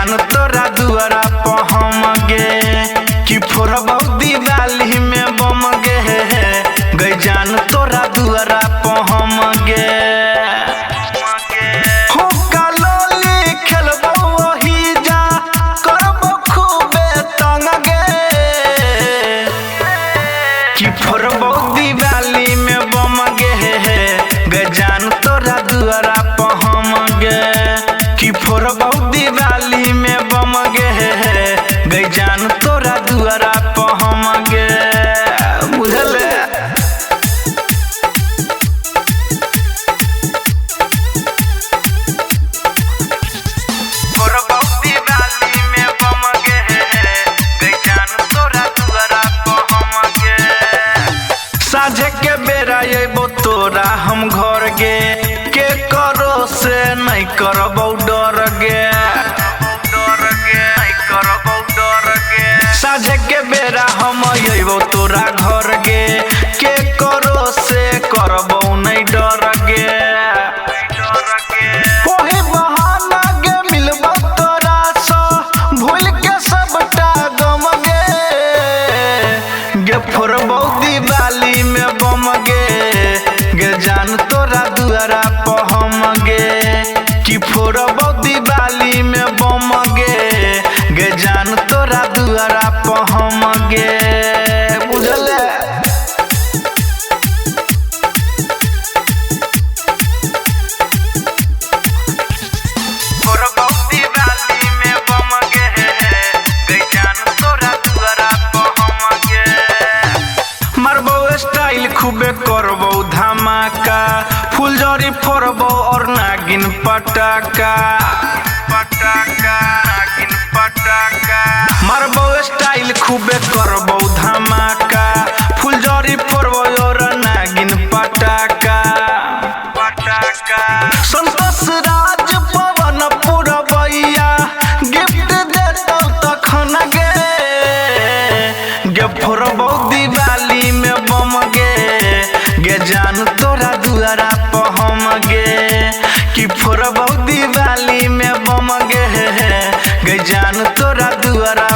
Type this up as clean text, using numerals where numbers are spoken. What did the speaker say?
जान तोरा दुआरा प हम गे, कि फोड़बौ दिवाली में बम गे, गई जान तोरा दुआरा प हम गे। हो कालोली खेलबौ ओही जा, करबौ खूबे तंग गे, कि फोड़बौ दिवाली में बम गे, गई जान तोरा दुआरा प हम गे, कि फोड़बौ दिवाली में बम गे, गई जान तोरा दुआरा प हम गे। बुझले? फोड़बौ दिवाली में बम गे, गई जान तोरा दुआरा प हम गे। साँझे के बेरा अइबो तोरा हम घर गे, के करो से नहीं करबौ डर गे, साँझे के बेरा हम अइबो तोरा घर गे, के करो से करबौ नहीं डर गे। ओही बहाना गे मिलबौ तोरा सँ, भूल के सबटा गम गे, गे फोड़बौ दिवाली में बम गे, गे जान तोरा दुआरा प हम गे, कि फोड़बौ दिवाली में बम गे, गे जान तोरा दुआरा प हम गे। बुझले? फोड़बौ दिवाली में बम गे, गे जान तोरा दुआरा प हम गे। मारबौ स्टाइल खूबे करबौ धमाका, फुलझड़ी फोड़बौ और नागिन पटाखा, पटाखा नागिन पटाखा। मारबौ स्टाइल खूबे करबौ धमाका, फुलझड़ी फोड़बौ और नागिन पटाखा, पटाखा। संतोष राज पवन पुरबैया गिफ्ट देतौ तखन गे, गे फोड़बौ दिवाली में बम गे, गे जान तोरा दुआरा प हम गे, कि फोड़बौ दिवाली में बम गे, गे जान तोरा दुआरा